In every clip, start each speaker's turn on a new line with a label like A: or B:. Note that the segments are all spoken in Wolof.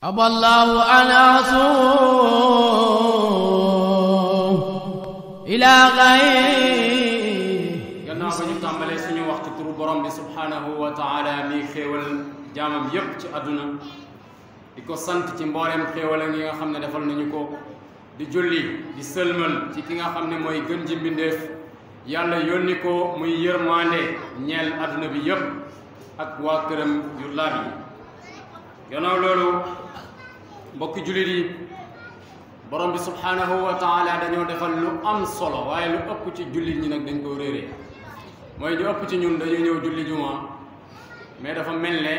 A: أبى الله أن أصوم إلى غير.
B: gannaaw ba ñu tàmbalee suñu wax ci turu borom bi subhanahu wa taala mi xéewal jaamam yépp ci àdduna di ko sant ci mbooleem xéewal yi nga xam ne defal nañu ko di julli di sëlmal ci ki nga xam ne mooy gën ji mbindeef yàlla yónni ko muy yërmande ñeel àdduna bi yépp ak waa këram yu laab yi. gannaaw loolu mbokki jullit yi borom bi subhanahu wa taala dañoo defal lu am solo waaye lu ëpp ci jullit ñi nag dañ ko réeree mooy ñu ëpp ci ñun dañu ñëw julli juma mais dafa mel ne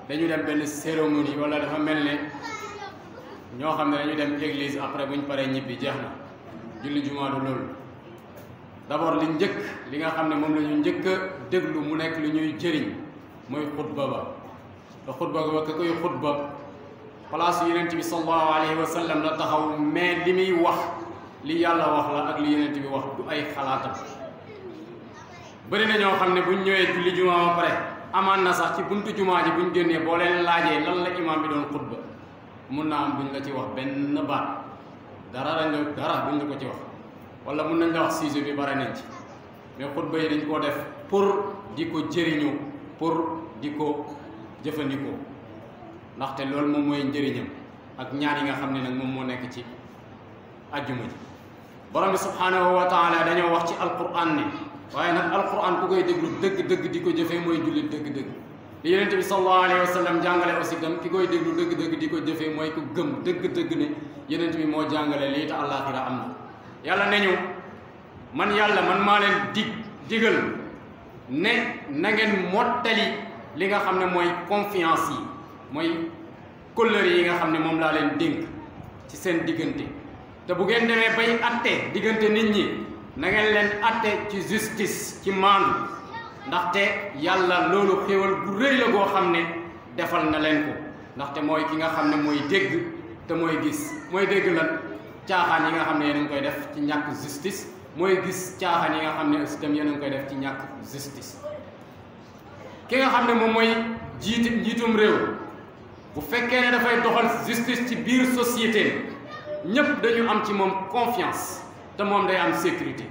B: dañu dem benn cérémonie wala dafa mel ne ñoo xam ne dañu dem église après buñ paree ñibbi jeex na. julli juma du loolu. d'abord li njëkk li nga xam ne moom la ñu njëkk a déglu mu nekk lu ñuy jëriñ mooy xutba ba te xutba ba ka koy xutba place yonent bi sallallahu alayhi wa sallam la taxaw mais li muy wax li yàlla wax la ak li yonent bi wax du ay xalaatam. bëri na ñoo xam ne buñ ñëwee julli juma ba pare amaan na sax ci buntu jumaa ji buñ génnee boo leen laajee lan la imaam bi doon xutba mun naa am buñ la ci wax benn baat dara buñ la ko ci wax wala mun nañ la wax sujet bi bare nañ ci mais xutba yi dañ koo def pour di ko jëriñu pour di ko jëfandikoo ndaxte loolu moom mooy njëriñam ak ñaan yi nga xam ne nag moom moo nekk ci ajjuma ji. borom bi subhanahu wa taala dañoo wax ci alquran ne waaye nag alquran ku koy déglu dëgg-dëgg di ko jëfee mooy jullit dëgg-dëgg li yonent bi sallallahu alayhi wa sallam jàngale aussi tam ki koy déglu dëgg-dëgg di ko jëfee mooy ku gëm dëgg-dëgg ne yonent bi moo jàngale lii te àllaaxira am na. yàlla ne ñu man yàlla man maa leen digal ne na ngeen mottali li nga xam ne mooy confiance yi mooy kóllëre yi nga xam ne moom laa leen dénk ci seen diggante te bu ngeen demee bay atte diggante nit ñi na ngeen leen atte ci justice ci maandu ndaxte yàlla loolu xéewal bu rëy la goo xam ne defal na leen ko ndaxte mooy ki nga xam ne mooy dégg te mooy gis mooy dégg lan caaxaan yi nga xam ne yéen a ngi koy def ci ñàkk justice mooy gis caaxaan yi nga xam ne aussi tam yéen a ngi koy def ci ñàkk justice. ki nga xam ne moom mooy njiitum réew bu fekkee ne dafay doxal justice ci biir société ñépp dañu am ci moom confiance te moom day am sécurité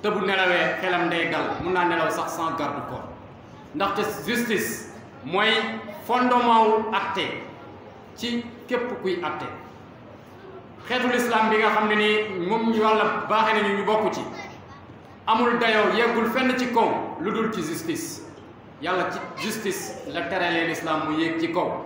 B: te bu nelawee xelam day dal mun naa nelaw sax sans garde corps ndaxte justice mooy fondement wu atte ci képp kuy atte. xeetul islam bi nga xam ne nii moom yàlla baaxee nañu ñu bokk ci amul dayoo yeggul fenn ci kaw lu dul ci justice yàlla ci justice la teralee l'islam mu yéeg ci kaw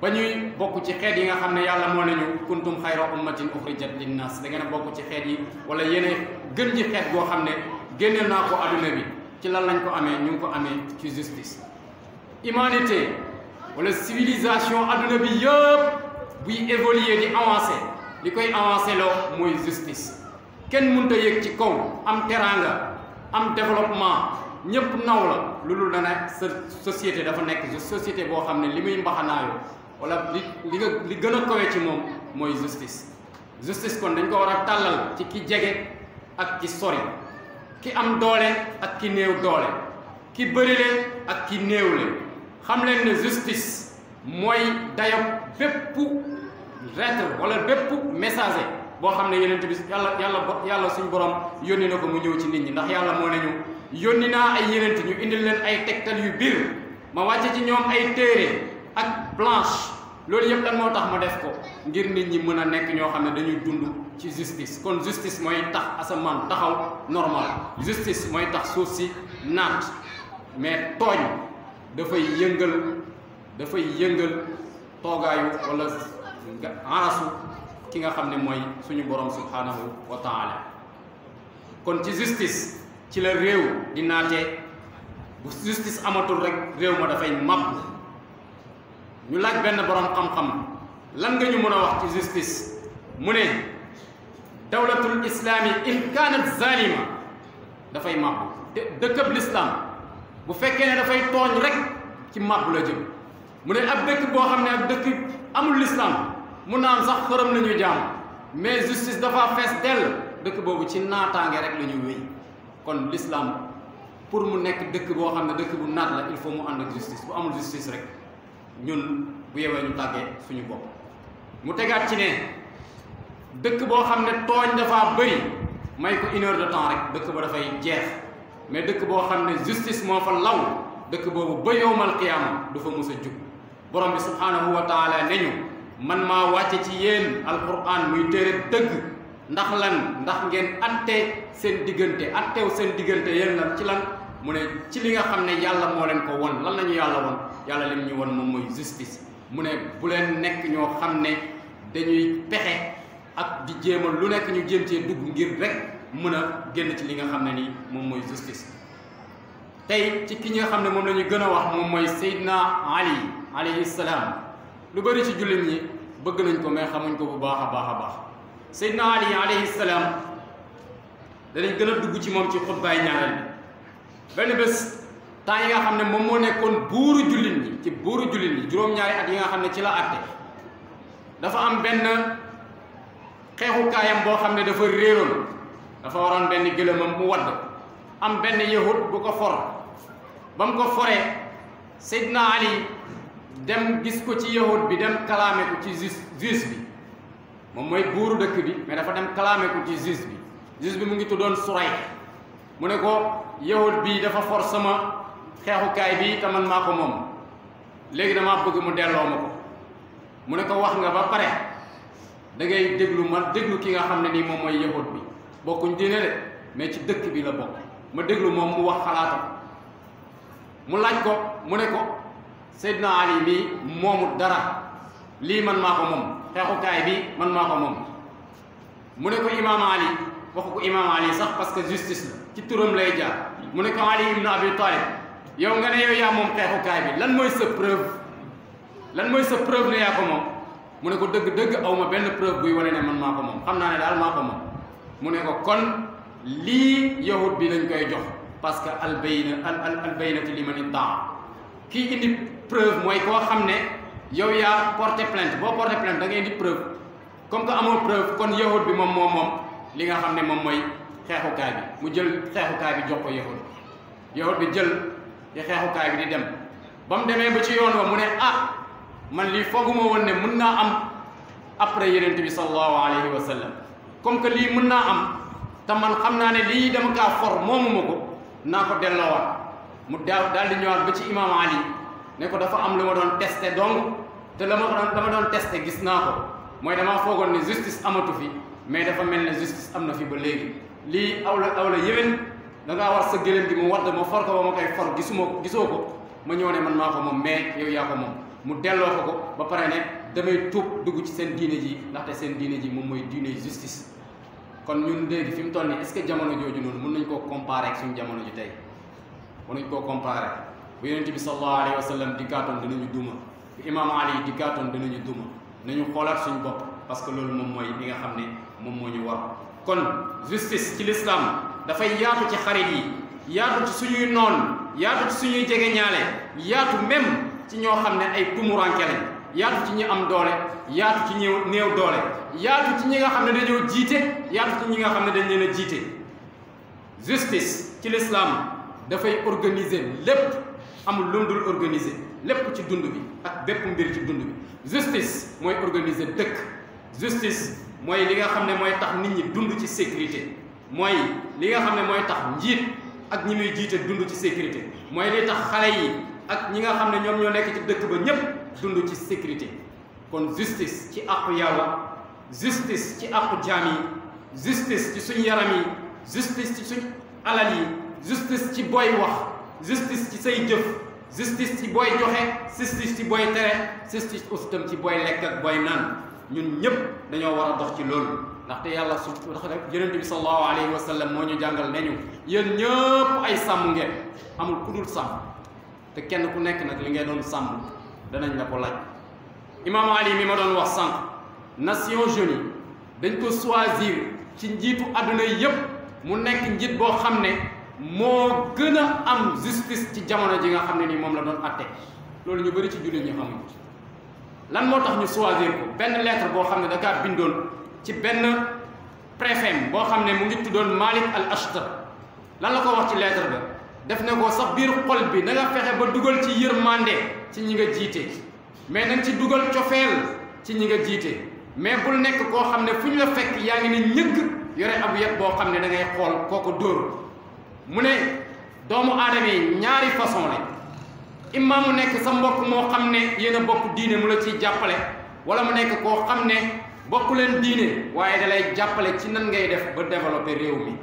B: ba ñuy bokk ci xeet yi nga xam ne yàlla moo nañu kuntum xayra ummatin uxrijat linnas da ngeen a bokk ci xeet yi wala yéene gën ji xeet goo xam ne génneel naa ko adduna bi ci lan lañ ko amee ñu ngi ko amee ci justice. humanité wala civilisation adduna bi yëpp buy évoluer di avancer li koy avancer loo mooy justice. kenn mënut a yëg ci kaw am teraanga am développement ñëpp naw la loolu dana sa société dafa nekk société boo xam ne li muy mbaxanaayoo wala li gën a kawe ci moom mooy justice. justice kon dañ ko war a tàllal ci ki jege ak ki sori ki am doole ak ki néew doole ki bërile ak ki néewle xam leen ne justice mooy dayob bépp lettre wala bépp messager boo xam ne yonent bi yàlla suñ borom yónni na ko mu ñëw ci nit ñi ndax yàlla moo ne ñu yónni naa ay yonent ñu indil leen ay tegtal yu biir ma wàcce ci ñoom ay téere ak blanche loolu yëpp lan moo tax ma def ko ngir nit ñi mën a nekk ñoo xam ne dañuy dund ci justice. kon justice mooy tax asamaan taxaw normal justice mooy tax suuf si naat mais tooñ dafay yëngal toogaayu wala arasu ki nga xam ne mooy suñu borom subhanahu wa taala. kon ci justice ci la réew di naatee bu justice amatul rek réew ma dafay màbb. ñu laaj benn borom xam-xam lan nga ñu mën a wax ci justice mu ne dawlatul islami in kaanat zalima dafay màbb. dëkkab l'islam bu fekkee ne dafay tooñ rek ci màbb la jëm. mu ne ab dëkk boo xam ne ab dëkk amul l'islam mun naa am sax xërëm la ñuy jaam mais justice dafa fees dell dëkk boobu ci naataange rek la ñu wéy. kon l'islam pour mu nekk dëkk boo xam ne dëkk bu naat la il faut mu ànd ak justice bu amul justice rek ñun bu yewee ñu tàggee suñu bopp. mu tegaat ci ne dëkk boo xam ne tooñ dafa bëri may ko 1 heure de temps rek dëkk ba dafay jeex mais dëkk boo xam ne justice moo fa law dëkk boobu ba yowmal qiyaama du fa mus a jug. borom bi subhanahu wa taala ne ñu man maa wàcce ci yéen alquran muy téere dëgg ndax lan ndax ngeen atte seen diggante attew seen diggante yéen lan ci lan mu ne ci li nga xam ne yàlla moo leen ko won lan la ñu yàlla won yàlla lim ñu won moom mooy justice. mu ne bu leen nekk ñoo xam ne dañuy pexe ak di jéem a lu nekk ñu jéem cee dugg ngir rek mën a génn ci li nga xam ne nii moom mooy justice. tey ci ki nga xam ne moom la ñu gën a wax moom mooy Seydina Ali alayhi salaam lu bëri ci jullit ñi bëgg nañ ko mais xamuñ ko bu baax a baax a baax. Seydina Ali alayhi salaam danañ gën a dugg ci moom ci xutbaay ñaareel bi benn bés temps yi nga xam ne moom moo nekkoon buuru jullit ñi ci buuru jullit ñi juróom-ñaari at yi nga xam ne ci la àtte dafa am benn xeexukaayam boo xam ne dafa réeroon dafa waroon benn gëlëmam mu wadd am benn yahud bu ko for ba mu ko foree Seydina Ali dem gis ko ci yahud bi dem kalaame ko ci juge bi moom mooy buuru dëkk bi mais dafa dem kalaame ko ci juge bi mu ngi tuddoon Suray mu ne ko yahud bi dafa for sama xeexukaay bi te man maa ko moom léegi damaa bëgg mu delloo ma ko mu ne ko wax nga ba pare da ngay déglu ma déglu ki nga xam ne nii moom mooy yahud bi bokkuñ diine de mais ci dëkk bi la bokk ma déglu moom mu wax xalaatam mu laaj ko mu ne ko Seydina Ali mii moomu dara lii man maa ko moom xeexukaay bi man maa ko moom mu ne ko Imaam Ali waxu ko Imaam Ali sax parce que justice la ci turam lay jaar mu ne ko Ali ibn Abi Talib yow nga ne yow yaa moom xeexukaay bi lan mooy sa preuve ne yaa ko moom mu ne ko dëgg-dëgg aw ma benn preuve buy wane ne man maa ko moom xam naa ne daal maa ko moom mu ne ko kon lii yahud bi lañ koy jox parce que albaynatu liman iddaa kii indi preuve mooy koo xam ne yow yaa porté plainte boo porté plainte da ngay indi preuve comme que amoo preuve kon yahud bi moom li nga xam ne moom mooy xeexukaay bi mu jël xeexukaay bi jox ko yahud bi jël di xeexukaay bi di dem ba mu demee ba ci yoon wa mu ne man lii fooguma woon ne mën naa am après yenent bi sallallahu alayhi wa sallam comme que lii mën naa am te man xam naa ne lii dama kaa for moomuma ko naa ko delloowaat mu daal di ñëwaat ba ci Imam Ali ne ko dafa am lu ma doon testé donc te dama doon testé gis naa ko mooy damaa foogoon ne justice amatu fi mais dafa mel ne justice am na fi ba léegi lii aw la yéwén da ngaa war sa gëlëm gi mu wadd ma for ko ba ma koy for gisoo ko ma ñëw ne man maa ko moom mais yow yaa ko moom mu delloo ko ba pare ne damay tuub dugg ci seen diine ji ndaxte seen diine ji moom mooy diine justice. kon ñun léegi fi mu toll nii est-ce que jamono jooju noonu mën nañ koo comparer ak suñu jamono ji tey mën nañ koo comparer bu yonent bi sallallahu alayhi wa sallam dikkaatoon dinañu duma bu Imam Ali dikkaatoon dinañu duma nañu xoolaat suñu bopp parce que loolu moom mooy li nga xam ne moom moo ñu war. kon justice ci l'islam dafay yaatu ci xarit yi yaatu ci suñuy noon yaatu ci suñuy jegeñaale yaatu même ci ñoo xam ne ay tumuranke lañ yaatu ci ñi am doole yaatu ci néew doole yaatu ci ñi nga xam ne dañoo jiite yaatu ci ñi nga xam ne dañ leen a jiite. justice ci l'islam dafay organiser lépp amul lu mu dul organiser lépp ci dund bi ak bépp mbir ci dund bi. justice mooy organiser dëkk justice mooy li nga xam ne mooy tax nit ñi dund ci sécurité mooy li nga xam ne mooy tax njiit ak ñi muy jiite dund ci sécurité mooy li tax xale yi ak ñi nga xam ne ñoom ñoo nekk ci dëkk ba ñépp dund ci sécurité. kon justice ci àqu yàlla justice ci àqu jaam yi justice ci suñu yaram yi justice ci suñu alal yi justice ci booy wax justice ci say jëf justice ci booy joxe justice ci booy tere justice aussi tam ci booy lekk ak booy naan ñun ñëpp dañoo war a dox ci loolu ndaxte yàlla su yonent bi sallallahu alayhi wa sallam moo ñu jàngal ne ñu yéen ñëpp ay sàmm ngeen amul ku dul sàmm te kenn ku nekk nag li ngay doon sàmm danañ la ko laaj. Imam Ali mi ma doon wax sànq Nations Unies dañ ko choisir ci njiitu àdduna yépp mu nekk njiit boo xam ne moo gën a am justice ci jamono ji nga xam ne nii moom la doon atte loolu ñu bëri ci jullit ñi xamuñ lan moo tax ñu choisir ko benn lettre boo xam ne da kaa bindoon ci benn préfet boo xam ne mu ngi tuddoon Malik al Ashtar lan la ko wax ci lettre ba def ne ko sax biir xol bi na nga fexe ba dugal ci yërmande ci ñi nga jiite mais nañ ci dugal cofeel ci ñi nga jiite mais bul nekk koo xam ne fu ñu la fekk yaa ngi ne ñëgg yore ab yet boo xam ne da ngay xool kooku dóor. mu ne doomu aadama yi ñaari façon la imma mu nekk sa mbokk moo xam ne yéen a bokk diine mu la ciy jàppale wala mu nekk koo xam ne bokku leen diine waaye da lay jàppale ci nan ngay def ba développer réew mi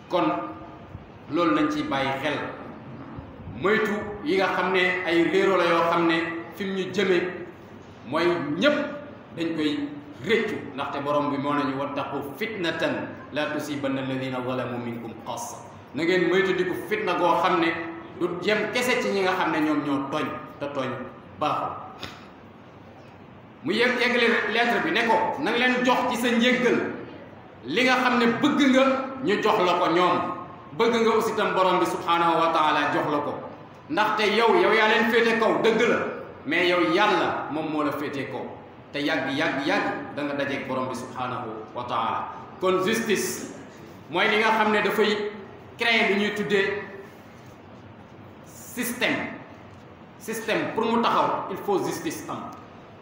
B: kon loolu nañ ciy bàyyi xel moytu yi nga xam ne ay réero la yoo xam ne fi mu ñu jëme mooy ñépp dañ koy réccu ndaxte borom bi moo nañu wattaqu fitnatan la tusibanna alladina zalamu minkum xaassa na ngeen moytu di ko fitna goo xam ne du yem kese ci ñi nga xam ne ñoom ñoo tooñ te tooñ baaxul mu yeggale lettre bi ne ko na nga leen jox ci sa njéggal li nga xam ne bëgg nga ñu jox la ko ñoom bëgg nga aussi tam borom bi subhanahu wa taala jox la ko ndaxte yow yaa leen féete kaw dëgg la mais yow yàlla moom moo la féete kaw te yàgg da nga dajeeg borom bi subhanahu wa taala kon justice mooy li nga xam ne dafay créer li ñuy tuddee système pour mu taxaw il faut justice am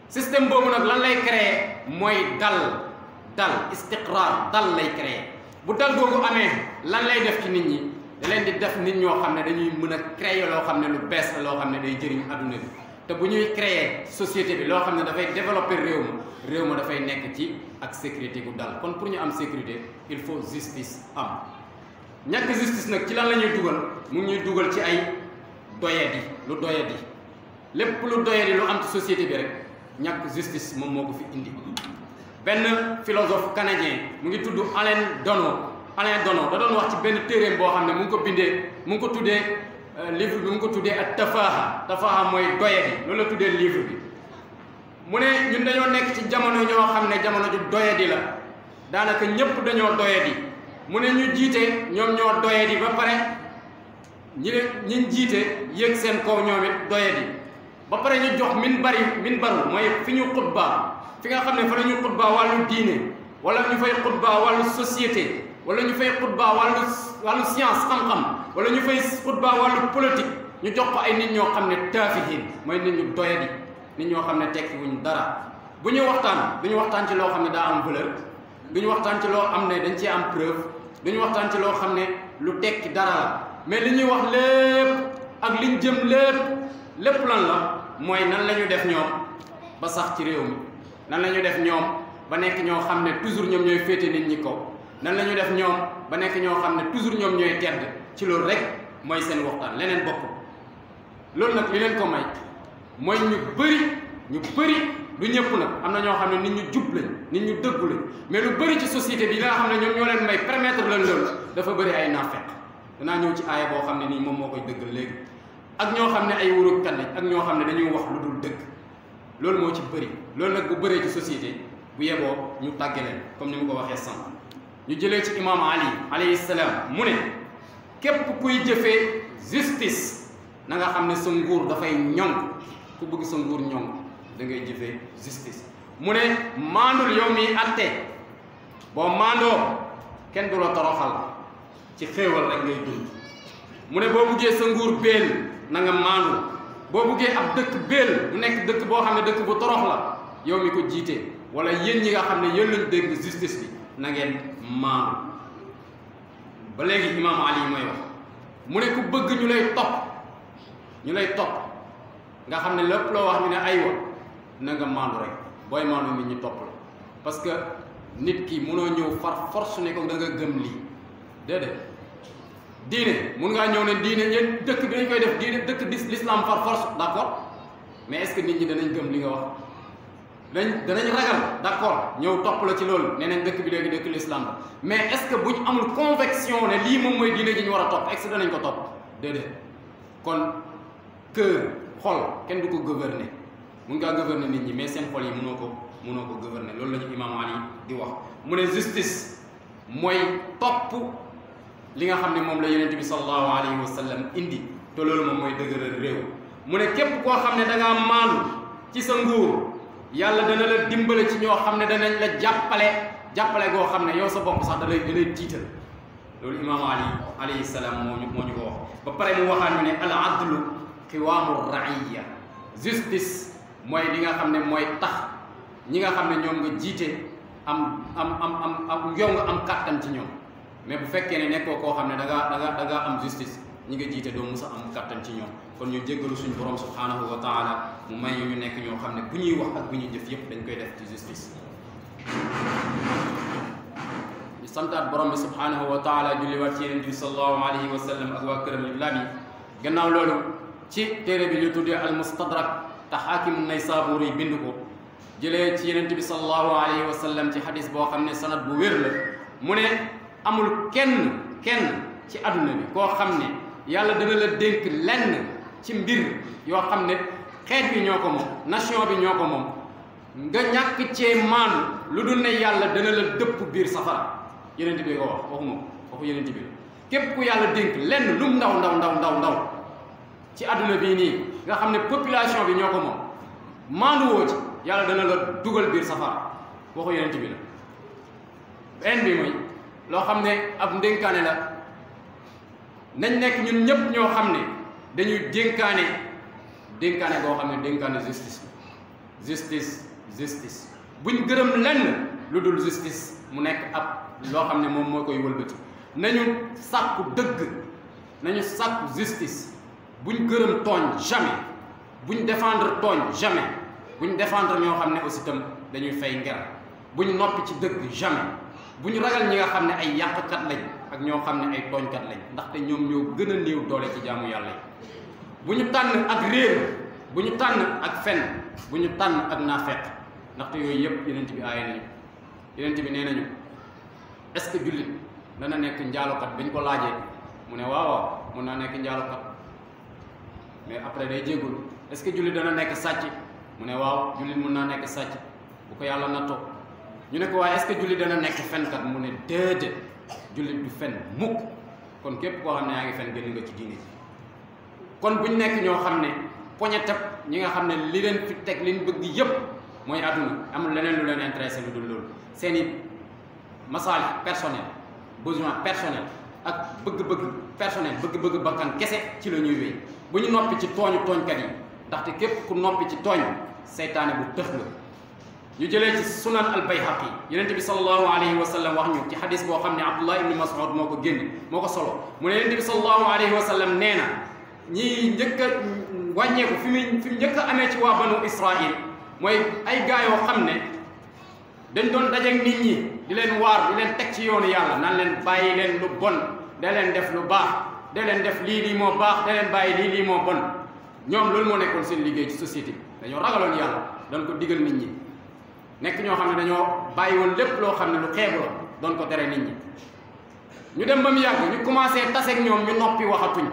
B: système boobu nag lan lay créer mooy dal istiqraar dal lay créer bu dal googu amee lan lay def ci nit ñi da leen di def nit ñoo xam ne dañuy mën a créer loo xam ne lu bees la loo xam ne day jëriñ adduna bi te bu ñuy créer société bi loo xam ne dafay développer réew ma dafay nekk ci ak sécurité gu dal kon pour ñu am sécurité il faut justice am ñàkk justice nag ci lan la ñuy dugal mu ngi ñuy dugal ci ay doyadi lépp lu doyadi lu am ci société bi rek ñàkk justice moom moo ko fi indi benn philosophe canadien mu ngi tudd Alain Dono da doon wax ci benn téeréem boo xam ne mu ngi ko tuddee livre bi mu ngi ko tuddee ak tafaaha mooy doyadi loolu la tuddee livre bi mu ne ñun dañoo nekk ci jamono ñoo xam ne jamono ju doyadi la daanaka ñépp dañoo doyadi mu ne ñu jiite ñoom ñoo doyadi ba pare ñi jiite yéeg seen kaw ñoom it doyadi ba pare ñu jox minbaru mooy fi ñu xutba fi nga xam ne fa la ñu xutba wàllu diine wala ñu fay xutba wàllu société wala ñu fay xutba wàllu science xam-xam wala ñu fay xutba wàllu politique ñu jox ko ay nit ñoo xam ne taafihin mooy nit ñu doyadi nit ñoo xam ne tekki wuñ dara bu ñuy waxtaan duñu waxtaan ci loo xam ne daa am valeur duñu waxtaan ci loo am ne dañ cee am preuve duñu waxtaan ci loo xam ne lu tekki dara la mais li ñuy wax lépp ak liñ jëm lépp lan la mooy nan la ñu def ñoom ba sax ci réew mi nan la ñu def ñoom ba nekk ñoo xam ne toujours ñoom ñooy féete nit ñi kaw nan la ñu def ñoom ba nekk ñoo xam ne toujours ñoom ñooy tedd ci loolu rek mooy seen waxtaan leneen bokk loolu nag li leen ko may mooy ñu bëri du ñëpp nag am na ñoo xam ne nit ñu jub lañ nit ñu dëggu lañ mais lu bëri ci société bi li nga xam ne ñoom ñoo leen may permettre leen loolu dafa bëri ay naafeq danaa ñëw ci aaya boo xam ne nii moom moo koy dëggal léegi ak ñoo xam ne ay wurukat lañ ak ñoo xam ne dañuy wax lu dul dëgg loolu moo ci bëri loolu nag bu bëree ci société bu yeboo ñu tàgge leen comme ni mu ko waxee sànq ñu jëlee ci imam Ali alayhi salaam mu ne képp kuy jëfee justice na nga xam ne sa nguur dafay ñoŋ ku bëgg sa nguur ñoŋ da ngay jëfee justice mu ne maandul yow mi atte boo maandoo kenn du la toroxal ci xéewal rek ngay dund mu ne boo buggee sa nguur béel na nga maandu boo buggee ab dëkk béel mu nekk dëkk boo xam ne dëkk bu torox la yow mi ko jiite wala yéen ñi nga xam ne yéen lañ dégg justice bi na ngeen maandu ba léegi imam Ali mooy wax mu ne ku bëgg ñu lay topp nga xam ne lépp loo wax ñu ne aywa na nga maandu rek booy maandu nit ñi topp la parce que nit ki mënoo ñëw far force ne ko da nga gëm lii déedéet diine mun ngaa ñëw ne diine yéen dëkk bi dañ koy def diine dëkk l'islam par force d'accord mais est-ce que nit ñi danañ gëm li nga wax danañ ragal d'accord ñëw topp la ci loolu nee nañ dëkk bi léegi dëkk l'islam la mais est-ce que bu ñu amul conviction ne lii moom mooy diine ji ñu war a topp est-ce que danañ ko topp déedéet kon cœur xol kenn du ko gouverner mun ngaa gouverner nit ñi mais seen xol yi mënoo ko gouverner loolu la ñu imam Ali di wax mu ne justice mooy topp li nga xam ne moom la yonent bi sallallahu alayhi wa sallam indi te loolu moom mooy dëgëral réew mu ne képp koo xam ne da ngaa maandu ci sa nguur yàlla dana la dimbale ci ñoo xam ne danañ la jàppale goo xam ne yow sa bopp sax da lay tiital loolu imam Ali alayhi salaam moo ñu ko wax ba pare mu waxaat ñu ne al adlu qiwaamu raiya justice mooy li nga xam ne mooy tax ñi nga xam ne ñoom nga jiite am yow nga am kàttan ci ñoom mais bu fekkee ne nekkoo koo xam ne da ngaa am justice ñi nga jiite doo musa am kàttan ci ñoom kon ñu jéggalu suñu borom subhanahu wa taala mu may ñu nekk ñoo xam ne bu ñuy wax ak bu ñuy jëf yépp dañ koy def ci justice. ñu santaat borom bi subhanahu wa taala julliwaat ci yeneen bi sallallahu alayhi wa sallam ak waa këram yu laab yi gannaaw loolu ci téere bi ñu tuddee al mustadrak te xaakim Naysaburi bind ko jëlee ci yeneen bi sallallahu alayhi wa sallam ci xadis boo xam ne sanad bu wér la mu ne amul kenn ci àdduna bi koo xam ne yàlla dana la dénk lenn ci mbir yoo xam ne xeet bi ñoo ko moom nation bi ñoo ko moom nga ñàkk cee maanu lu dul ne yàlla dana la dëpp biir safara yeneen bi ko wax waxuma ko waxu yeneen bi képp ku yàlla dénk lenn lum ndaw ci àdduna bii nii nga xam ne population bi ñoo ko moom maanu woo ci yàlla dana la dugal biir safara waxu yeneen bi la benn bi mooy loo xam ne ab ndénkaane la nañ nekk ñun ñëpp ñoo xam ne dañuy dénkaane boo xam ne dénkaane justice buñ gërëm lenn lu dul justice mu nekk ab loo xam ne moom moo koy wëlbati nañu sàkku dëgg nañu sàkku justice buñ gërëm tooñ jamais buñ défendre tooñ jamais buñ défendre ñoo xam ne aussi tam dañuy fay nger buñ noppi ci dëgg jamais buñ ragal ñi nga xam ne ay yàqkat lañ ak ñoo xam ne ay tooñkat lañ ndaxte ñoom ñoo gën a néew doole ci jaamu yàlla yi bu ñu tànn ak réer bu ñu tànn ak fen bu ñu tànn ak naafeq ndaxte yooyu yëpp yenent bi aaye nañu yenent bi nee nañu est-ce que jullit dana nekk njaalokat bi ñu ko laajee mu ne waaw mun naa nekk njaalokat mais après day jéggul est-ce que jullit dana nekk sàcc mu ne waaw jullit mun naa nekk sàcc bu ko yàlla nattoo ñu ne ko waaye est-ce que jullit dana nekk fenkat mu ne déedéet jullit du fen mukk kon képp koo xam ne yaa ngi fen génn nga ci diine ji kon buñ nekk ñoo xam ne poñetab ñi nga xam ne li leen fi teg liñ bëgg yépp mooy àdduna amul leneen lu leen intéressé lu dul loolu seen i masalih personnel besoin personnel ak bëgg-bëgg personnel bëgg-bëgg bakkan kese ci la ñuy wéy bu ñu noppi ci tooñkat yi ndaxte képp ku noppi ci tooñ seytaane bu tëx nga ñu jëlee ci sunan al bayhaqi yenente bi sallallahu alayhi wa sallam wax ñu ci xadis boo xam ne abdullah ibni mas'ud moo ko génn moo ko solo mu ne yenente bi sallallahu alayhi wa sallam nee na ñi njëkk a wàññeeku fi mu njëkk a amee ci waa banu israil mooy ay gaa yoo xam ne dañ doon dajeek nit ñi di leen waar di leen teg ci yoonu yàlla naan leen bàyyi leen lu bon da leen def lu baax da leen def lii moo baax da leen bàyyi lii moo bon ñoom loolu moo nekkoon seen liggéey ci société dañoo ragaloon yàlla doon ko digal nit ñi nekk ñoo xam ne dañoo bàyyi woon lépp loo xam ne lu xeebu la doon ko tere nit ñi ñu dem ba mu yàgg ñu commencé taseeg ñoom ñu noppi waxatuñ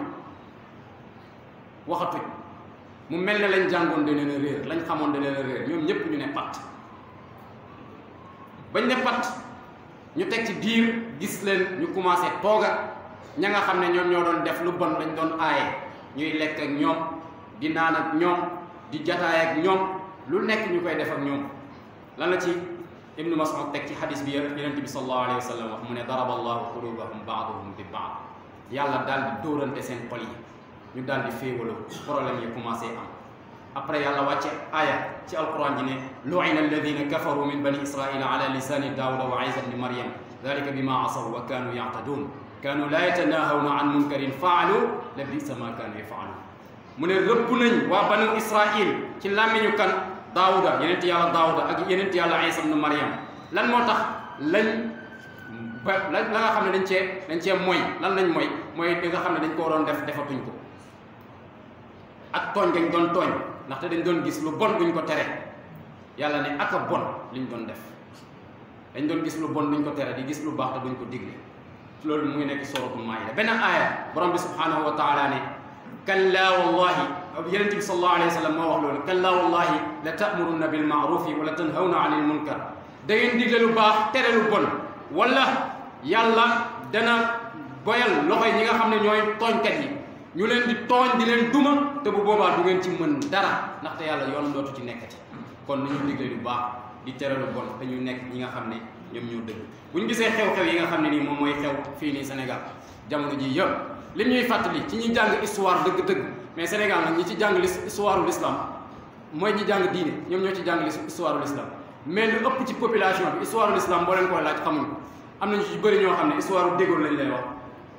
B: mu mel ne lañ jàngoon da leen a réer lañ xamoon da leen a réer ñoom ñëpp ñu ne pat bañ ne pat ñu teg ci diir gis leen ñu commencé tooga ña nga xam ne ñoom ñoo doon def lu bon lañ doon aaye ñuy lekk ak ñoom di naan ak ñoom di jataay ak ñoom lu nekk ñu koy def ak ñoom lan la ci ibnu Mas'ud teg ci xadis bi yonent bi sallallahu alayhi wa sallam wax mu ne daraba allahu qulubahum ba'dahum bi ba'd yàlla daal di dóorante seen xol yi ñu daal di féewaloo problème yi commencé am après yàlla wàcce aaya ci alquran ji ne lu'ina alladina kafaru min bani israila ala lisani daawuda wa isa bni maryam dalika bima asaw wa kanu ya'tadun kanu la yatanahawna an munkarin faalu la bisa ma kanu yafaalu mu ne rëbb nañ waa banu israil ci làmmiñu kan daawuda yenent yàlla daawuda ak yenent yàlla isa bni maryam lan moo tax lañ ba la nga xam ne dañ cee mooy lan lañ mooy li nga xam ne dañ ko waroon def defatuñ ko ak tooñ gañ doon tooñ ndaxte dañ doon gis lu bon buñ ko tere yàlla ne ak a bon liñ doon def dañ doon gis lu bon buñ ko tere di gis lu baax te buñ ko digle loolu mu ngi nekk suratul maida benn aaya borom bi subhanahu wa taala ne kalla wallahi yenente bi sallallahu alayhi wa sallam moo wax loolu kalla wallahi la ta'murunna bil ma'rufi wa la tanhawna anil munkar da ngeen digle lu baax tere lu bon wala yàlla dana boyal loxoy ñi nga xam ne ñooy tooñkat yi ñu leen di tooñ di leen duma te bu boobaa du ngeen ci mën dara ndaxte yàlla yoon dootu ci nekkati kon nañu digle lu baax di tere lu bon te ñu nekk ñi nga xam ne ñoom ñoo dëgg bu ñu gisee xew-xew yi nga xam ne nii moom mooy xew fii nii Sénégal jamono ji yëpp lim ñuy fàttali ci ñi jàng histoire dëgg-dëgg mais Sénégal nag ñi ci jàng histoire l'islam mooy ñi jàng diine ñoom ñoo ci jàng histoire de l'islam mais lu ëpp ci population bi histoire de l'islam boo leen koy laaj xamuñ ko am nañu ci bëri ñoo xam ne histoire de Gaulle lañ lay wax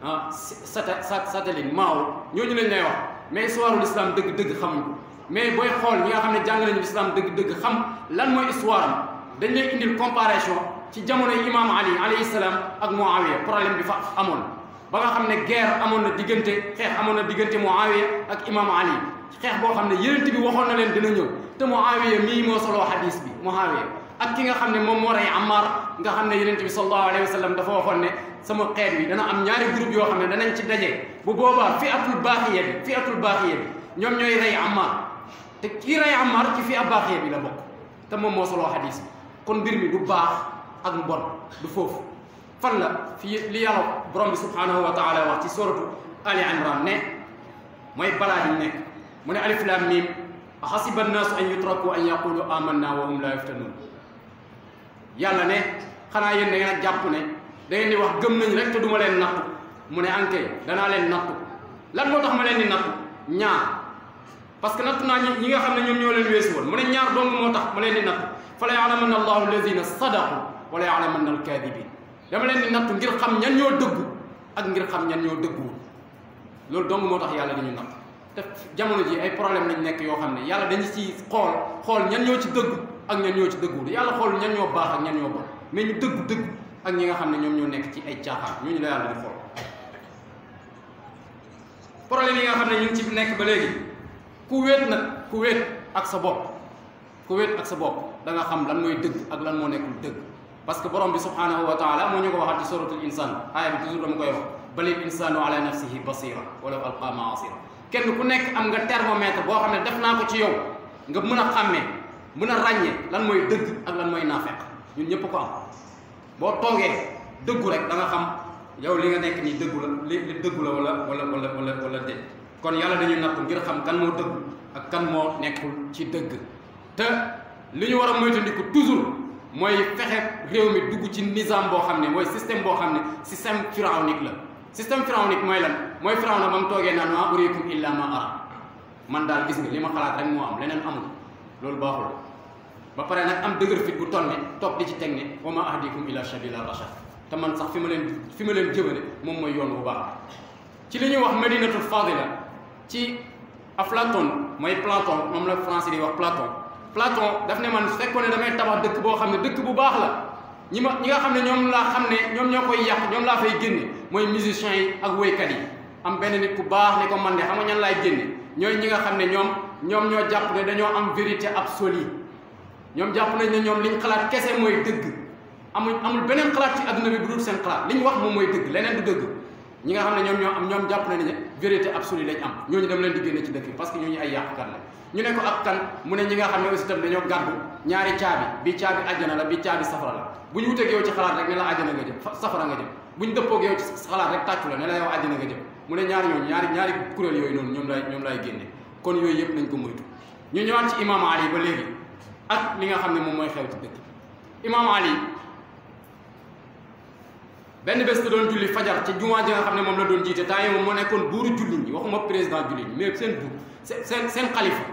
B: ah satellite Mao ñooñu lañ lay wax mais histoire de l'islam dëgg-dëgg xamuñ ko mais booy xool ñi nga xam ne jàng nañu l'islam dëgg-dëgg xam lan mooy histoire am dañ lay indil comparaison ci jamonoy imam Ali alayhi salaam ak Muawiya problème bi fa amoon ba nga xam ne guerre amoon na diggante xeex amoon na diggante Muawiya ak imam Ali xeex boo xam ne yonent bi waxoon na leen dina ñëw te Muawiya mii moo soloo hadis bi Muawiya ak ki nga xam ne moom moo rey Ammar nga xam ne yonent bi sallallahu alayhi wa sallam dafa waxoon ne sama xeet bi dana am ñaari groupe yoo xam ne danañ ci daje bu boobaa fi'atul baaxiya bi ñoom ñooy rey Ammar te kii rey Ammar ci fi'a baaxiya bi la bokk te moom moo soloo hadis bi kon mbir mi du baax ak mbon du foofu fan la fii li yàlla borom bi subhanahu wa taala wax ci suratu Ali Imran ne mooy balaa di nekk mu ne alif lam mim ahasiba annaasu an yutraku an yaqulu amanna wa hum la yuftanun yàlla ne xanaa yéen da ngeen a jàpp ne da ngeen di wax gëm nañ rek te duma leen nattu mu ne ankay danaa leen nattu lan moo tax ma leen di nattu ñaar parce que nattu naa ñi nga xam ne ñoom ñoo leen weesu woon mu ne ñaar dong moo tax ma leen di nattu fa la ya'lamanna allahu alladina sadaqu wala ya'lamanna alkadibin dama leen di nattu ngir xam ñan ñoo dëggu ak ngir xam ñan ñoo dëgguwul loolu dong moo tax yàlla dañu natt te jamono ji ay problème lañ nekk yoo xam ne yàlla dañu ci xool ñan ñoo ci dëggu ak ñan ñoo ci dëgguwul yàlla xool ñan ñoo baax ak ñan ñoo bon mais ñu dëggu ak ñi nga xam ne ñoom ñoo nekk ci ay caaxaan ñooñu la yàlla di xool problème yi nga xam ne ñu ngi ci nekk ba léegi ku wéet ak sa bopp da nga xam lan mooy dëgg ak lan moo nekkul dëgg parce que borom bi subhanahu wa taala moo ñu ko waxaat ci suratul insan aaya bi toujours dama koy wax balil insanu ala nafsihi basira wala alqa maasira kenn ku nekk am nga thermomètre boo xam ne def naa ko ci yow nga mën a xàmmee mën a ràññee lan mooy dëgg ak lan mooy naafeq ñun ñëpp ko am boo toogee dëggu rek da nga xam yow li nga nekk nii dëggu la li dëggu la wala déet kon yàlla dañuy nattu ngir xam kan moo dëggu ak kan moo nekkul ci dëgg te li ñu war a moytandiku toujours mooy fexe réew mi dugg ci nizam boo xam ne mooy système boo xam ne système firawnique la système firawnique mooy lan mooy firawna ba mu toogee naan maa uriikum illa ma ara man daal gis nga li ma xalaat rek moo am leneen amul loolu baaxul ba pare nag am dëgër fit bu toll ne toog di ci teg ne wa ma ahdikum ila sabila rashad te man sax fi ma leen jëmale moom mooy yoon bu baax ci li ñuy wax madinatul fadila ci Aflaton mooy Platon moom la français di wax Platon daf ne man su fekkoon ne damay tabax dëkk boo xam ne dëkk bu baax la ñi nga xam ne ñoom laa xam ne ñoom ñoo koy yàq ñoom laa fay génne mooy musiciens yi ak woykat yi am benn nit ku baax ne ko man de xam nga ñan laay génne ñooy ñi nga xam ne ñoom ñoo jàpp ne dañoo am vérité absolue ñoom jàpp nañ ne ñoom liñ xalaat kese mooy dëgg amul beneen xalaat ci adduna bi bu dul seen xalaat li ñu wax moom mooy dëgg leneen du dëgg ñi nga xam ne ñoom jàpp nañ ne vérité absolue lañ am ñooñu dem leen di génne ci dëkk bi parce que ñooñu ay yàqkat la ñu ne ko ak kan mu ne ñi nga xam ne aussi tam dañoo gàddu ñaari caabi bi caabi àjjana la bi caabi safara la bu ñu wuteeg yow ci xalaat rek ne la àjjana nga jëm safara nga jëm bu ñu dëppoog yow ci xalaat rek tàccu la ne la yow àjjana nga jëm mu ne ñaari ñooñu ñaari kuréel yooyu noonu ñoom lay génne kon yooyu yëpp nañ ko moytu ñu ñëwaat ci imam Ali ba léegi ak li nga xam ne moom mooy xew ci dëkk imam Ali benn bés da doon julli fajar ci jumaa ji nga xam ne moom la doon jiite temps yi moom moo nekkoon buuru julli ñi waxuma président julli ñi mais seen buur seen xalifa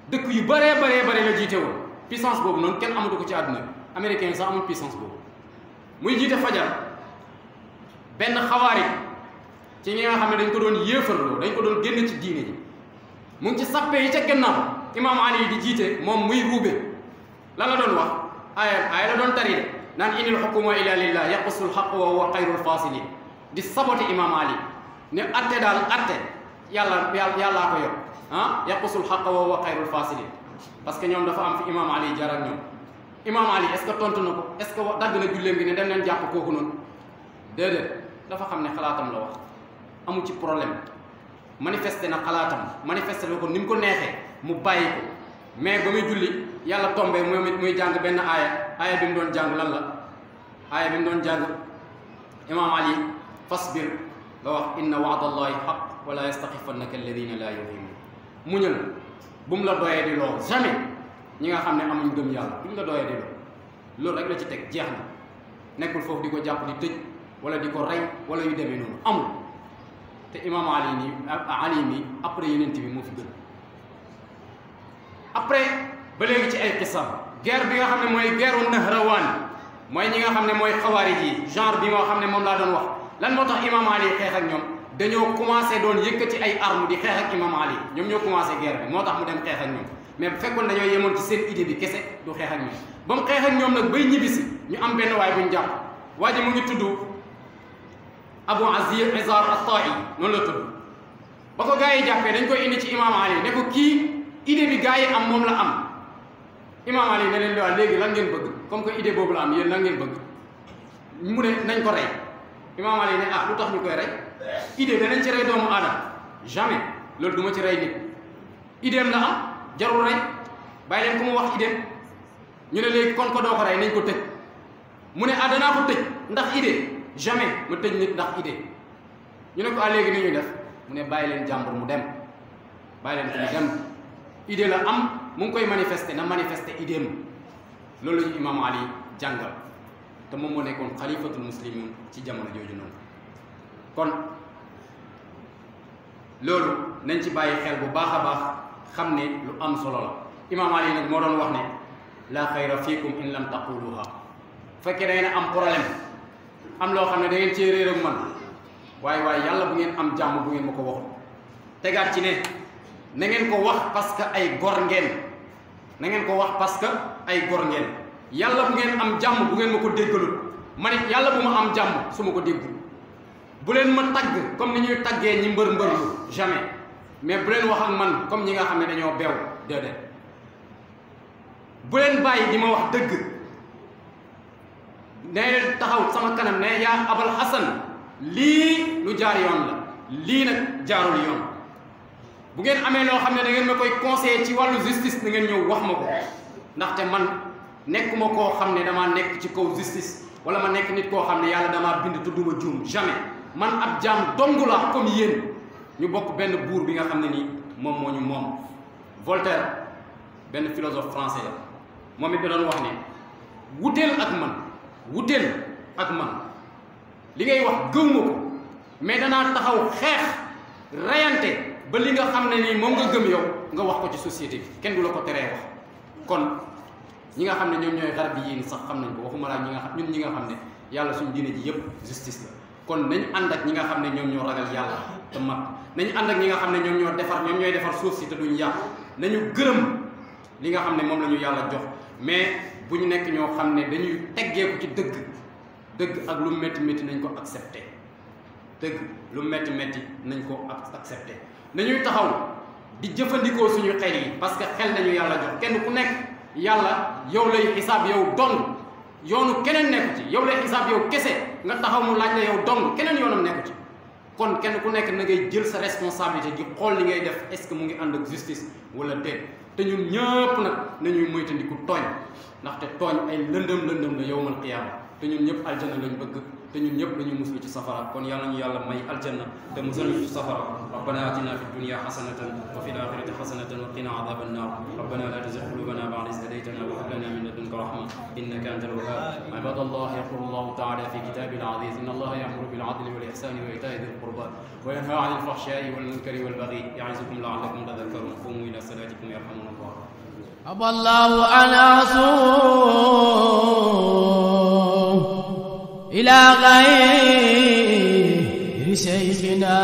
B: dëkk yu bëree la jiite woon puissance boobu noonu kenn amatu ko ci àdduna bi américain yi sax amul puissance boobu muy jiite fajar benn xawaari ci ñi nga xam ne dañ ko doon yéefarloo dañ ko doon génn ci diine ji mu ngi ci sappe yi ca gannaaw imam Ali yi di jiite moom muy ruube lan la doon wax aaya la doon tari de naan inil hukuma illa lillah yaqsul haqq wa huwa xayrul fasilin di saboté imam Ali ne atte daal atte yàllaa ko yor yaqsul haqq wa huwa xayrul fasilin parce que ñoom dafa am fi imam Ali jaar ak ñoom imam Ali est ce que tontu na ko est ce que dagg na julleem gi ne dem leen jàpp kooku noonu déedéet dafa xam ne xalaatam la wax amu ci problème manifesté na xalaatam manifesté na ko ni mu ko neexee mu bàyyi ko mais ba muy julli yàlla tombé muy jàng benn aaya bi mu doon jàng lan la aaya bi mu doon jàng imam Ali fasbir la wax inna wa'dallahi haqq wala yastaqifannaka alladina la yu'minun muñal bu mu la doyee di loo jamais ñi nga xam ne amuñ gëm yàlla bu mu la doyee di loo loolu rek la ci teg jeex na nekkul foofu di ko jàpp di tëj wala di ko rey wala yu demee noonu amul te imam Ali nii Ali mi après yeneen bi moo fi gën après ba léegi ci ay qissa guerre bi nga xam ne mooy guerru Nahrawaan mooy ñi nga xam ne mooy xawaarij yi genre bi moo xam ne moom laa doon wax lan moo tax imam Ali xeex ak ñoom dañoo commencé doon yëkkati ay armes di xeex ak imam Ali ñoom ñoo commencé guerre bi moo tax mu dem xeex ak ñoom mais bu fekkoon dañoo yemoon ci seen idée bi kese du xeex ak ñoom ba mu xeex ak ñoom nag bay ñibbisi ñu am benn waay bu ñu jàpp waa ji mu ngi tudd Abu Izar at-Ta'i noonu la tudd ba ko gars yi jàppee dañ koy indi ci imam Ali ne ko kii idée bi gars yi am moom la am imam Ali ne leen di wax léegi lan ngeen bëgg comme que idée boobu la am yéen lan ngeen bëgg mu ne nañ ko rey imam Ali ne ah lu tax ñu koy rey idée danañ ci rey doomu aadama jamais loolu du ma ci rey nit idéem la am jarul rey bàyyi leen ku mu wax idéem ñu ne léegi kon ko doo ko rey nañ ko tëj mu ne ah danaa ko tëj ndax idée jamais ma tëj nit ndax idée ñu ne ko ah léegi ni ñuy def mu ne bàyyi leen jàmbur mu dem bàyyi leen ko mu dem idée la am mu ngi koy manifester na manifester idéem loolu la ñu imam Ali jàngal te moom moo nekkoon xalifatul muslimin ci jamono jooju noonu kon loolu nañ ci bàyyi xel bu baax a baax xam ne lu am solo la imam Ali nag moo doon wax ne la xayra fiikum in lam taquluha fekkee da ngeen am problème am loo xam ne da ngeen cee réer ak man waaye yàlla bu ngeen am jàmm bu ngeen ma ko waxul tegaat ci ne na ngeen ko wax parce que ay gor ngeen na ngeen ko wax parce que ay gor ngeen yàlla bu ngeen am jàmm bu ngeen ma ko déggalul man it yàlla bu ma am jàmm su ma ko déggul bu leen ma tagg comme ni ñuy taggee ñi mbër-mbërlu jamais mais bu leen wax ak man comme ñi nga xam ne dañoo beew déedéet bu leen bàyyi di ma wax dëgg ne taxaw sama kanam ne yaa abal hasan lii lu jaar yoon la lii nag jaarul yoon bu ngeen amee loo xam ne da ngeen ma koy conseiller ci wàllu justice na ngeen ñëw wax ma ko ndaxte man nekkuma koo xam ne damaa nekk ci kaw justice wala ma nekk nit koo xam ne yàlla damaa bind tudduma juum jamais man ab jaam dong la comme yéen ñu bokk benn buur bi nga xam ne nii moom moo ñu moom Voltaire benn philosophe français la moom it da doon wax ne wuteel ak man li ngay wax gëwma ko mais danaa taxaw xeex reyante ba li nga xam ne nii moom nga gëm yow nga wax ko ci société bi kenn du la ko teree wax kon ñi nga xam ne ñoom ñooy xar bi yéen sax xam nañ ko waxuma laa ñun ñi nga xam ne yàlla suñu diine ji yëpp justice la kon nañ ànd ak ñi nga xam ne ñoom ñoo ragal yàlla te mat nañ ànd ak ñi nga xam ne ñoom ñooy defar suuf si te duñ yàq nañu gërëm li nga xam ne moom la ñu yàlla jox mais bu ñu nekk ñoo xam ne dañuy teggeeku ci dëgg ak lu métti nañ ko accepté dëgg lu métti nañ ko accepté nañuy taxaw di jëfandikoo suñu xel yi parce que xel nañu yàlla jox kenn ku nekk yàlla yow lay xisaab yow dong yoonu keneen nekku ci yow lay xisaab yow kese nga taxaw mu laaj la yow dong keneen yoonam nekku ci kon kenn ku nekk na ngay jël sa responsabilité di xool li ngay def est-ce que mu ngi ànd ak justice wala déet te ñun ñëpp nag nañuy moytandiku tooñ ndaxte tooñ ay lëndëm la yawmal qiyaama te ñun ñëpp aljanna lañ bëgg te ñun ñëpp dañuy muslu ci safara kon yàlla ñu yàlla may aljanna te musal ñu ci safara rabbana atina fid dunya hasanatan wa fil akhirati hasanatan wa qina adhaban nar rabbana la tuzigh qulubana ba'da idh hadaytana wa hab lana min ladunka rahma innaka antal wahhab ibadallah yaqulu Allah ta'ala fi kitabil aziz inna Allah ya'muru bil 'adli wal ihsani wa ita'i dhil qurba wa yanha 'anil fahsha'i wal munkari wal baghi ya'izukum la'allakum tadhakkarun qumu ila salatikum yarhamukumullah
A: aballahu anasu إلى غير شيخنا